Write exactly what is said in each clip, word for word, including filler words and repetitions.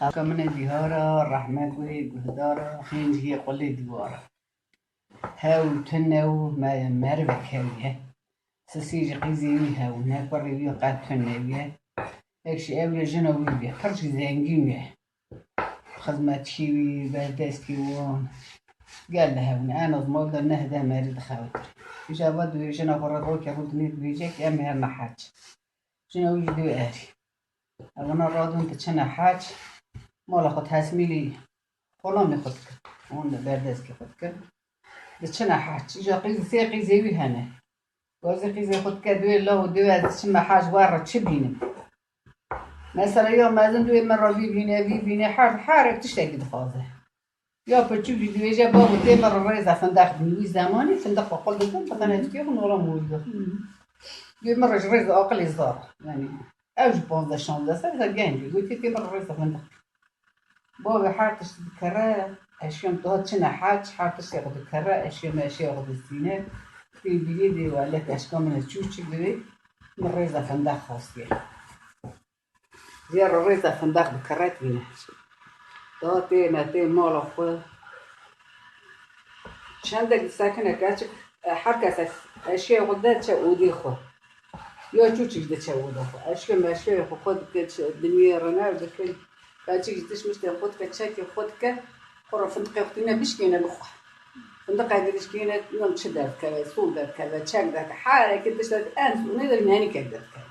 Aka min e dîhara, rehmet wê guhdara, xênciyê qulê dîwara. Hew tune û me-, merivek hew ye. Sisî ji qîzê wî hew ne, kurê wî qet tune wî ye. Yek jî ew ye, jina wî bûye. Pir jî zengîn ye. Xizmetçî wî, berdestî wan. Gel li hev ne. En az mal de neh deh merî dixewitir. Îja va divê jina xwe re rokê rûdinê dibêje ki em ê herine hec. Jina wî jî divê erî. Evana radin diçine hec. Mala xwe tesmîlî xulamê xwe dikin. Hûn li berdestî xwe dikin. Diçine hec. Îja qîz, sê qîzê wî hene. Gazê qîzê xwe dike divê law û divê ez diçime hec, we re çi bînim? Mesela ya mezin divê min re vî bîne, vî bîne, her, her tiştekî dixwaze. Ya piçûk jî dibêje, babo tê min re rêza findeq bînî. Wî zemanî findeq xwe qul dikin, dixine tikê xwe nola mûrî de. Divê min re ji rêza aqilê zar. Yani ew jî panzdeh şanzdeh sal, mesela genc e. Gotê tê min re rêza findeq. Bavê her tişt dikere, eşya min dihat çine hec, her tiştê xwe dikere, eşya min eşya xwe distîne. Tê bîrê dê welek eşka min e çûçik divê min rêza findeq xwestiye. Jê re rêza findeq dikere tîne. Da tê me tê mala xwe. Çendek disekine keçik, e, her kes eşya xwe de çe odê xwe. Ya çûçik diçe oda xwe. Eşya meşya xwe xwe dike çi dinyê re ne dikin. Keçik ji tişt miştên xwe dike, çekê xwe dike, xwe re findiqê xwe tîne bişkêne bixwe. Findiqekî dişkêne, nizanim çi derdikeve, sol derdikeve, çek derdikeve, herekî tişt derdikeve, en sonê de nenîkek derdikeve.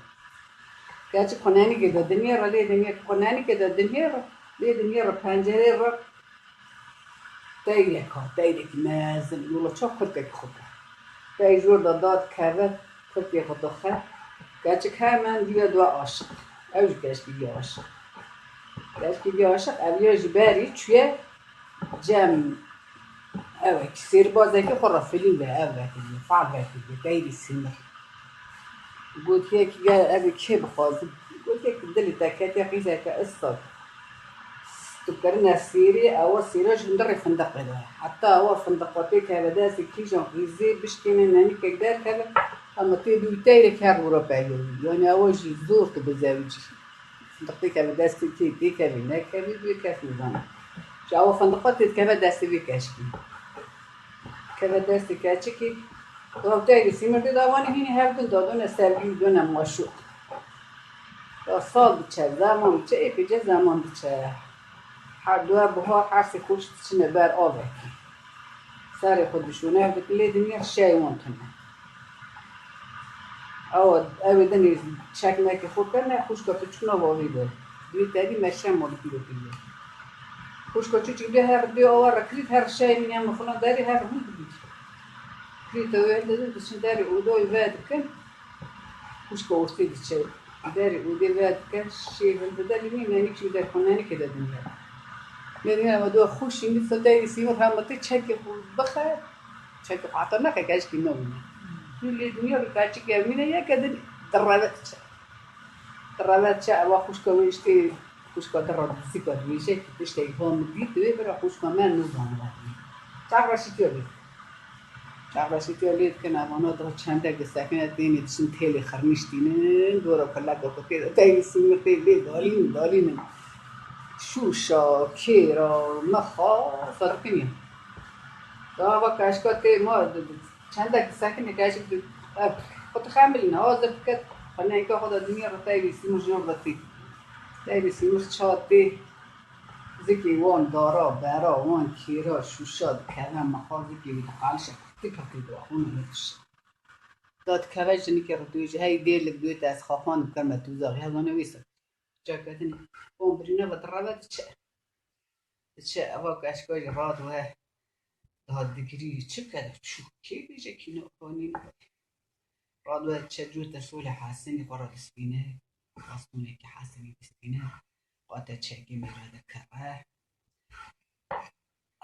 Keçik xwe nenîkê de dinyê re, lê dinyê xwe nenîkê de dinyê re, lê dinyê re pencerê re Teyrek ha, teyrekî mezin, yola çav kurtekî xwe ke. Tey jor de dadikeve, kurtê xwe dixe. Keçik hemen dî ve diwe aşiq. Ew jî keçikî bî aşiq. Keçikî bî aşiq, ev ya ji berî çûye cem, ew e, sêrbazekî xwe re filîm ve, ev vekiriye, fal vekiriye, teyrî sîmir. Gotiye ki gel ev ê kê bixwazim? Gotiye ki dilê te ketiye qîzeke istak. Tu kirine sêrê, ewa sêra ji hundirê findiqê de. Heta ewa findiqa têkeve destê kîjan qîzê, bişkêne nenîkek derkeve, ama tê bî wî teyrekî her wira peyda bî. Yani ewa jî zor tu bizewicî. Findiq têkeve destê tê, têkevî, nekevî, wê kes nizane. Ji ewa findiqa têdikeve destê vê keçikî. Keve destê keçikî, ew teyrê sîmir tê de, ewanî hînî hev din dadone sevgî û done maşûq. Ya sal diçe, zeman diçe, êkê ce zeman diçe. Her dua buhar, her sê xweş diçine ber avekî. Serê xwe dişûne, ev dikin lê dinyê şey wan tune. Ew, ew ê dinê çekmekê xwe kirine, xwişka piçûk nav avê de. Divê tevî meşe molekîlo pîle. Xwişka çûçik bê her dê awa re kirît, her şey nîne min filan derê her hûn dibît. Kirît ew ê hildidin, diçin derê oda wê vedikin. Xwişka ortê diçe. Derê odê vedike, şê hildide, lê nî nenîk jî derxwe nenîkê de dinya. Lê nîne me dua xwişî, nî feteyê sîmir hema tê çekê xwe bixe, çekê xwe heta nexe keçikî namîne. Lê dinya rû keçikê mîne yeke din direve diçe. Direve diçe, ewa xwişka wê îştê xwişka dira dizîka dibêje ki tiştekî ha min dît, divê bira xwişka me nizanibe. Çax reşîtiya lê dikin. Çax reşîtiya lê dikin, evana daha çendek disekine tênê diçin têlê xirnîş tînin, dora kuleka xwe tê de teyê sîmir tê lê dalînin, dalînin. Şûşa, kêra, mexa, sadiqîn ya. Daha va keşka tê ma, Çendek disekine keçik di, ev, xwe dixemilîne, hazir dike, xwe neyka xwe de dinyê re teyvê sîmir jor de tê. Teyvê sîmir ça tê, zikê wan dara, bera, wan kêra, şûşa dikeve, mexa zikê wî diqalişe, tê petê de, xwe ne diş. Da dikeve jinikê re dû ji hey dêr li dû te ez xafan dikim me tûza xiyazane wî ser. Caketinê, wan birîne ve direve diçe. Diçe eva keşka jî radiwe, daha digirî çi bike de çû kê bêje kî ne xanî. Radiwe diçe cû te solê Hesenî xwe re distîne, xastonekî Hesenî distîne, qate çekê me re dikeve.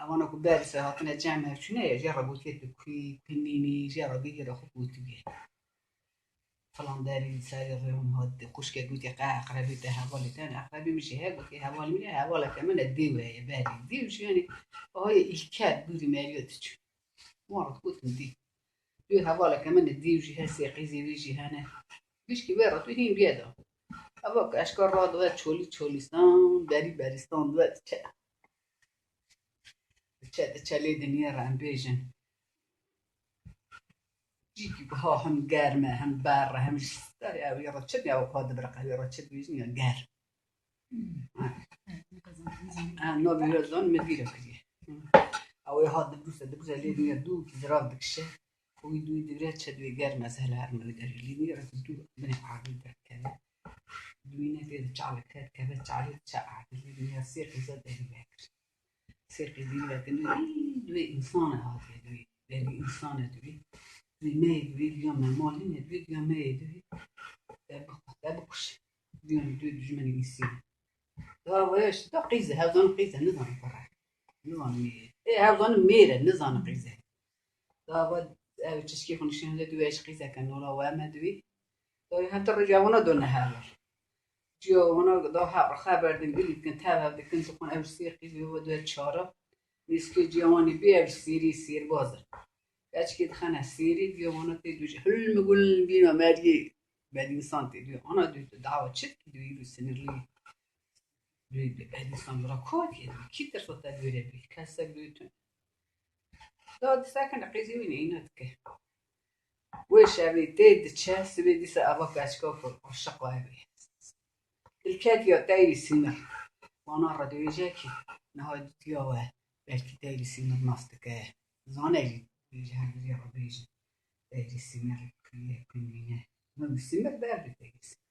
Evana ku berî ser hatine cem hev çûne ye, jê re gotiye tu kû yî, tu nînî, jê re bigire xwe gotiye. Filan derî serê rê hûn hat, xwişke gotiye, qe eqrebê te, hevalê te ne? Eqrebê min jî heye, gotiye, hevalê min e, hevaleke min e, dêw heye, berî. Dêw jî, yanî, ahayê îlker dûrî meriya diçû. Wan re digotin dêw. Dêw hevaleke min e, dêw jî heye, sê qîzê wê jî hene. Gişkî wê re tu hîn bîye de. Eva ku eşka radibe çolî çolîstan, berî berîstan dibe diçe. Diçe, diçe lê dinyê re em bêjin. Cîkî ku ha hem germ e, hem berr e, hem ji sterê ew ê re çi diye, ew ka dibiriqe, ew ê re çi dibêjin ya germ. Ha, no bîra zan me bîra kiriye. Ew ê ha dibrûse, dibrûse lê dinyê dû ki zirav dikişe. Wî dûyî digre çe dûyê germ e, ez hele her min derê lînî re dû binê erdî derkeve. Dûyî ne tê de çalê ket keve çalê çe erdî lînî ya sê qîza derî vekir. Sê qîzî vekir dûyê însan e hatiye dûyî. Derî însan e dûyî. Dûyî me yê dûyî diya me malî ne dûyî diya me yê dûyî. Te bixwe, te bikuşe. Diya me dûyî dijmenê îsî. Da weş, da qîze, hevzan qîze, nizan kure. Nizan mêre. Ê, hevzan mêre, nizan qîze. Da va ev çişkî xwe nişîne de dû eş qîzeke nola we me dûî. Da heta roja wana do nehevar. Ciya wana da hev xeber din gilî dikin, tev hev dikin, dixwin ev sê qîz wê we dû çara. Nîskê ciya wanî bî ev sêrî sêrbaz in. Keçikê dixene sêrî, ciya wana tê dû ji hilm gul bîna meriyê bedînsan tê dû. Ana dû tu dawa çi dikî dû îro sinirlî. Dû bedînsan bira kotiyê dû. Kî tirso te dû re bî? Kesek dû tune. Da disekine qîzî wî neyna dike. Wê şevê tê diçe, sibê dîsa eva keçika ku aşiq wê bê. Dilketiya teyrî sîmir. Wana re dibêje ki niha dîtiya we belkî teyrî sîmir nas dike. Zane jî dibêje her birî re bêjin. Teyrî sîmir kuye ku nîne. Min sîmir berdê teyrî sîmir.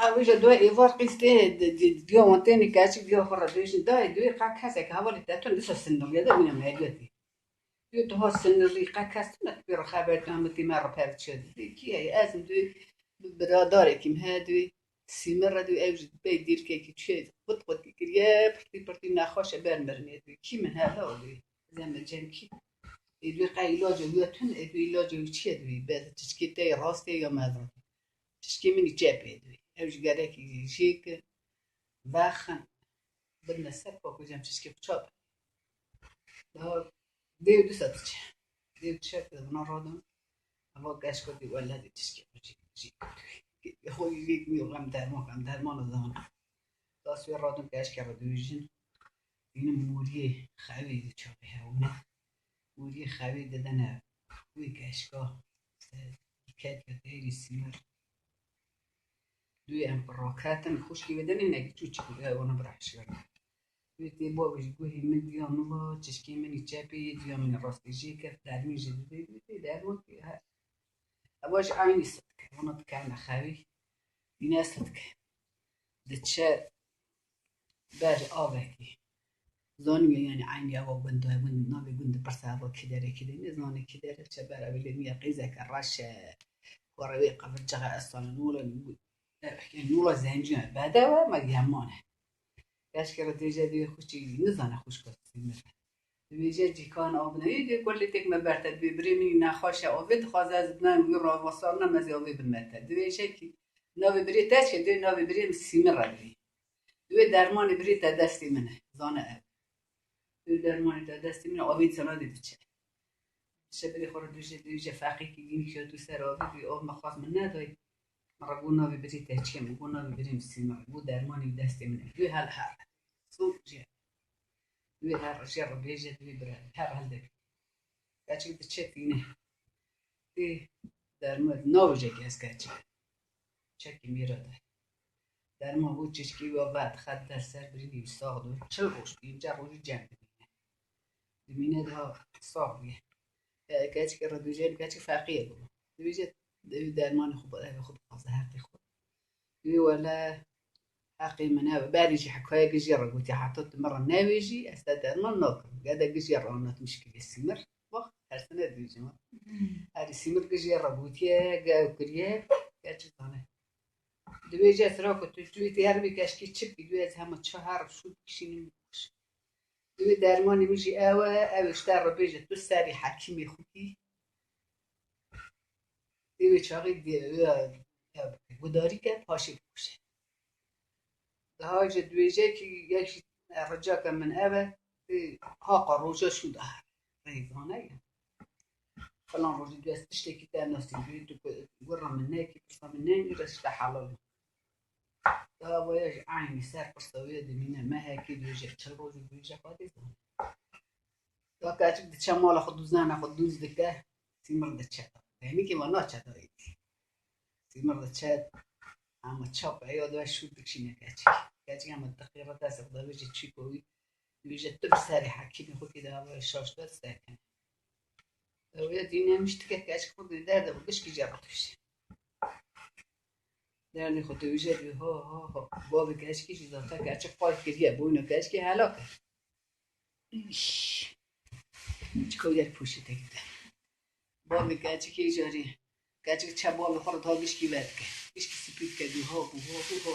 Ew îja dua êvar qîz tê, di, di, diya wan têne keçik diya xwe re dibêjin, dayê, duyê qe kesek hevalê te tune dîsa sinirliye de bîne meriyetî. Duyê tu ha sinirlî qe kes tune, tu pê re xeber tune, min tê me re pevçiye didê. Kî heye? Ez im duyê bi biradarekî min heye duyê. Sîmir re duyê ew jî pey dîrkekî çûye xwit xwitî kiriye, pirtî pirtî nexweş e ber mirinê duyê. Kî min heye o duyê? Ez em cem kî? Ê duyê qe îlacê wî tune, ê duyê îlacê wî çi ye duyê? Be çişkê te yê rastê ya mezin. Çişkê min î çepê duyê. Ew ji gerekî jê ki vexin. Bin me ser pa ku cem çişkê xwe çap. Daha dê û du saet diçe. Dê û diçe ki vina radin. Eva geş gotî wele dê çişkê xwe jî, jî duyê. Xwe jî duyê, xem derman, xem derman o zaman. Das wê radin geşkê re dûjin. Yine mûriyê xewê di çavê hewne. Mûriyê xewê didene wê geşka. Ser ketiya teyrî sîmir. Duyê em bi raketin, xwişkî wê de nîne, çû çi bû, ew wana bi rehşiyan. Wê tê bo ji guhê min diya min va, çişkê min î çepê yê diya min î rastê jê kef, dermî jî didê, didê derman tê her. Ewa ji eynî sidike, wana dikevne xewî, yine sidike. Diçe ber avekî. Zanî me, yanî eynî ewa gund e, gund navê gund dipirse ewa kî dere kî de, nêzanê kî dere, çe ber ew lê niye qîzeke reş e, xwe re wê qevircixe estane nûle, yanî nûla zencî ye, bedew e, me yeman e. Keşke re dêje dê xwişkî nizane xwişka sîmir e. Dibêje cîkan avine. Ê dê kulê têk me ber te dibê birê min nexweş e, avê dixwaze ez binem wî ravasarna mezê avê bime te. Dibêje kî navê birê te çi? Dê navê birê min Sîmir e dibê. Dibê dermanê birê te destê min e. Zane ev. Dê dermanê te destê min e, avê sana dê diçe. Şebirê xwe re dibêje, dibêje feqîkî dîn ketiyo ser avê, dibê av me xwest min neday. Min re got navê birê te çi ye? Min got navê birê min Sîmir e. Got dermanê wî destê min e. Dibê hel her. Sor jê. Dibê her jê re bêje, dibê bira. Her hel de. Keçik diçe tîne. Tê derman navê jê kes keçik. Çekî mîra de. Derman bû çişkî wî vet xet der ser birînî wî sax dû. Çil roj, pênce rojî cem dimîne. Dimîne daha sax bûye. E, keçikê re dibêje, keçik feqî ye bû. Dibêje, dewî dermanê xwe, ev xwe dixwaze, heqê xwe. Wî wele heqê min e, berî jî hekayê gijê re gotiye, heta tu min re nebêjî, ez te derman nakim. Gede gijê re anlatmiş kiriye Sîmir. Bak, tersine dibêjim. Herî Sîmir gijê re gotiye, ge ew kiriye, ge çi zane. Dibêje sira ku tu çûyî tê her bî keşkî çi bî, dibê ez hema çi her şû dikişînim. Dibê dermanê min jî ew e, ew ê ji te re bêje, tu serî hekîmê xwe kî. Dê wê çaxê dê, wê, ya, gudarî ke paşê bikuşe. Daha jî dibêje kî yek jî, e, ricake min ev e, dê haqa roja şû daha. Rêzane ye. Filan rojî dest tiştekî te nasî, tu ku gurra min nekî, pirsa min neyî, rê tişta helal e. Dawaya jî eynî ser pirsa wê dimîne, mehekî dibêje, çi rojî dibêje, Xwedê zane. Da keçik diçe mala xwe dûzana xwe dûz dike, Sîmir diçe. Demîkê me naçe dayî. Sîmir diçe, hema çap eya dibe şûr dikişîne keçik. Keçik hema diqîre destê xwe dibêje çîko wî. Dibêje tu bi serê hekîmê xwe kî de hevayê şaş de sekine. Ew ya dîne miştike keçik xwe dê derde xwe gişkî jê re dibêje. Derdê xwe dibêje dibê ho ho ho. Bavê keçikê jî zaten keçik qal kiriye, boyna keçikê helak e. Çiko yer poşetekî de. Bavê keçikê jarî. Keçik çe bavê xwe re diha gişkî vedike. Gişkî spî dike dû ho bû ho bû ho.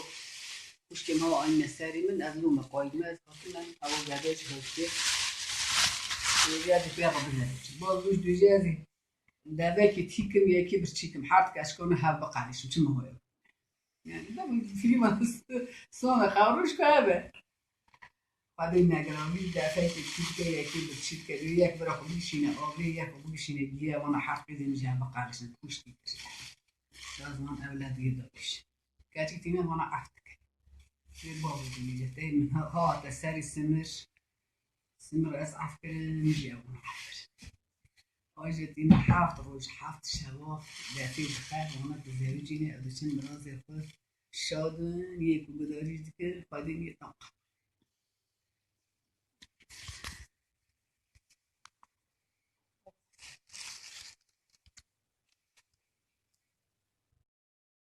Xwişkê me anîne serî min, ez lûme qayî me, ez hatime, ew gede ji hewşê. Êriya dipê re bine. Bav roj dûjê ez ê devekê tîkim, yekê birçîkim. Her dike ez ji kona hev biqerîşim. Çi min hoye? Yani, da bu filma sona xew roj ku hebe. Xwedê negiran, wî defekê tî dike, yekê birçî dike, wê yek bira xwe bikişîne avê, yek xwe bikişîne giyê, wana heft qîzên jî hebe qarişin, kuştî kir. Şazman ewlad yê dakiş. Keçik tîne wana eft dike. Wê bavê dimîne, tey min ha-, hate serî Simir. Simir ez ef kirim, jî ew wana ef kirin. Ay jî tîne heft roj, heft şeva, defê dixe, wana dizewicîne, ew diçin mirazê xwe şad in, yê ku gudarî dikin, xwedê nî tam.